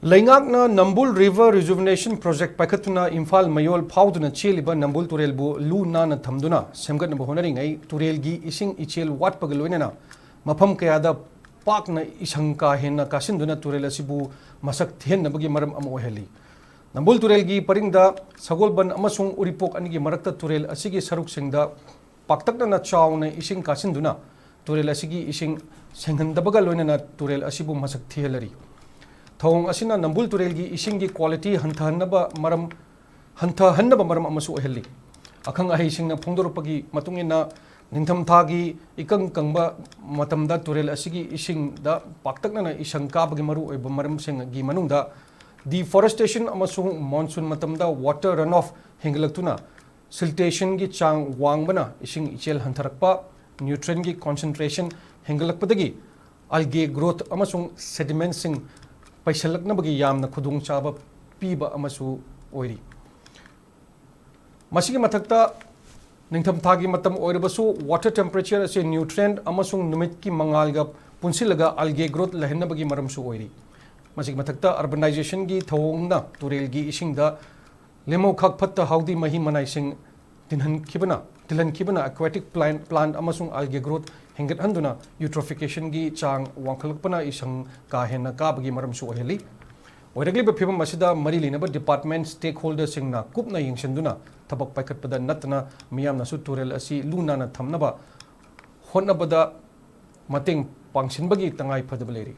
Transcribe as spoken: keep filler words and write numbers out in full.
ꯂꯩꯉꯥꯛꯅ ꯅꯝꯕꯨꯜ River Rejuvenation Project ꯄꯥꯏꯈꯠꯇꯨꯅ Imphal ꯃꯌꯣꯜ ꯐꯥꯎꯗꯨꯅ ꯆꯦꯜꯂꯤꯕ ꯅꯝꯕꯨꯜ ꯇꯨꯔꯦꯜꯕꯨ ꯂꯨ ꯅꯥꯟꯅ ꯊꯝꯗꯨꯅ ꯁꯦꯝꯒꯠꯅꯕ ꯍꯣꯠꯅꯔꯤꯉꯩ, ꯇꯨꯔꯦꯜꯒꯤ ꯏꯁꯤꯡ ꯏꯆꯦꯜ ꯋꯥꯠꯄꯒ ꯂꯣꯏꯅꯅ ꯃꯐꯝ ꯀꯌꯥꯗ ꯄꯥꯛꯅ ꯏꯁꯪ ꯀꯥ ꯍꯦꯟꯅ ꯀꯥꯁꯤꯟꯗꯨꯅ ꯇꯨꯔꯦꯜ ꯑꯁꯤꯕꯨ ꯃꯁꯛ ꯊꯤꯍꯟꯅꯕꯒꯤ ꯃꯔꯝ ꯑꯃ ꯑꯣꯏꯍꯜꯂꯤ꯫ ꯅꯝꯕꯨꯜ ꯇꯨꯔꯦꯜꯒꯤ ꯄꯔꯤꯡꯗ ꯁꯒꯣꯜꯕꯟ ꯑꯃꯁꯨꯡ ꯎꯔꯤꯄꯣꯛ ꯑꯅꯤꯒꯤ ꯃꯔꯛꯇ ꯇꯨꯔꯦꯜ ꯑꯁꯤꯒꯤ ꯁꯔꯨꯛꯁꯤꯡꯗ ꯄꯥꯛꯇꯛꯅꯅ ꯆꯥꯎꯅ ꯏꯁꯤꯡ ꯀꯥꯁꯤꯟꯗꯨꯅ ꯇꯨꯔꯦꯜ ꯑꯁꯤꯒꯤ ꯏꯁꯤꯡ ꯁꯦꯡꯍꯟꯗꯕꯒ ꯂꯣꯏꯅꯅ ꯇꯨꯔꯦꯜ ꯑꯁꯤꯕꯨ ꯃꯁꯛ ꯊꯤꯍꯜꯂꯔꯤ꯫ ꯊꯧꯑꯣꯡ ꯑꯁꯤꯅ ꯅꯝꯕꯨꯜ ꯇꯨꯔꯦꯜꯒꯤ ꯏꯁꯤꯡꯒꯤ quality ꯍꯟꯊꯍꯟꯅꯕ ꯃꯔꯝ, ꯍꯟꯊꯍꯟꯅꯕ ꯃꯔꯝ ꯑꯃꯁꯨ ꯑꯣꯏꯍꯜꯂꯤ꯫ ꯑꯈꯪ ꯑꯍꯩꯁꯤꯡꯅ ꯐꯣꯡꯗꯣꯔꯛꯄꯒꯤ ꯃꯇꯨꯡ ꯏꯟꯅ, ꯅꯤꯡꯊꯝꯊꯥꯒꯤ ꯏꯀꯪ ꯀꯪꯕ ꯃꯇꯝꯗ ꯇꯨꯔꯦꯜ ꯑꯁꯤꯒꯤ ꯏꯁꯤꯡꯗ ꯄꯥꯛꯇꯛꯅꯅ ꯏꯁꯪ ꯀꯥꯕꯒꯤ ꯃꯔꯨꯑꯣꯏꯕ ꯃꯔꯝꯁꯤꯡꯒꯤ ꯃꯅꯨꯡꯗ deforestation ꯑꯃꯁꯨꯡ monsoon ꯃꯇꯝꯗ water runoff ꯍꯦꯟꯒꯠꯂꯛꯇꯨꯅ siltationꯒꯤ ꯆꯥꯡ ꯋꯥꯡꯕꯅ ꯏꯁꯤꯡ ꯏꯆꯦꯜ ꯍꯟꯊꯔꯛꯄ, nutrientꯒꯤ concentration ꯍꯦꯟꯒꯠꯂꯛꯄꯗꯒꯤ algae growth ꯑꯃꯁꯨꯡ sedimentꯁꯤꯡ ꯄꯩꯁꯜꯂꯛꯅꯕꯒꯤ ꯌꯥꯝꯅ ꯈꯨꯗꯣꯡꯆꯥꯕ ꯄꯤꯕ ꯑꯃꯁꯨ ꯑꯣꯏꯔꯤ꯫ ꯃꯁꯤꯒꯤ ꯃꯊꯛꯇ, ꯅꯤꯡꯊꯝꯊꯥꯒꯤ ꯃꯇꯝ ꯑꯣꯏꯔꯕꯁꯨ water temperature ꯑꯁꯤ nutrient ꯑꯃꯁꯨꯡ ꯅꯨꯃꯤꯠꯀꯤ ꯃꯉꯥꯜꯒ ꯄꯨꯟꯁꯤꯜꯂꯒ algae growth ꯂꯩꯍꯟꯅꯕꯒꯤ ꯃꯔꯝꯁꯨ ꯑꯣꯏꯔꯤ꯫ ꯃꯁꯤꯒꯤ ꯃꯊꯛꯇ, urbanizationꯒꯤ ꯊꯧꯑꯣꯡꯅ ꯇꯨꯔꯦꯜꯒꯤ ꯏꯁꯤꯡꯗ ꯂꯦꯝꯍꯧꯈꯥꯛ ꯐꯠꯇ ꯍꯥꯎꯗꯤ ꯃꯍꯤ ꯃꯅꯥꯏꯁꯤꯡ ꯇꯤꯟꯍꯟꯈꯤꯕꯅ, ꯇꯤꯜꯍꯟꯈꯤꯕꯅ aquatic plant, plant ꯑꯃꯁꯨꯡ algae growth ꯍꯦꯟꯒꯠꯍꯟꯗꯨꯅ eutrophicationꯒꯤ ꯆꯥꯡ ꯋꯥꯡꯈꯠꯂꯛꯄꯅ ꯏꯁꯪ ꯀꯥ ꯍꯦꯟꯅ ꯀꯥꯕꯒꯤ ꯃꯔꯝꯁꯨ ꯑꯣꯏꯍꯜꯂꯤ꯫ ꯑꯣꯏꯔꯛꯂꯤꯕ ꯐꯤꯕꯝ ꯑꯁꯤꯗ ꯃꯔꯤ ꯂꯩꯅꯕ department stakeholderꯁꯤꯡꯅ ꯀꯨꯞꯅ ꯌꯦꯡꯁꯤꯟꯗꯨꯅ ꯊꯕꯛ ꯄꯥꯏꯈꯠꯄꯗ ꯅꯠꯇꯅ ꯃꯤꯌꯥꯝꯅꯁꯨ ꯇꯨꯔꯦꯜ ꯑꯁꯤ ꯂꯨ ꯅꯥꯟꯅ ꯊꯝꯅꯕ ꯍꯣꯠꯅꯕꯗ ꯃꯇꯦꯡ ꯄꯥꯡꯁꯤꯟꯕꯒꯤ ꯇꯉꯥꯏ ꯐꯗꯕ ꯂꯩꯔꯤ꯫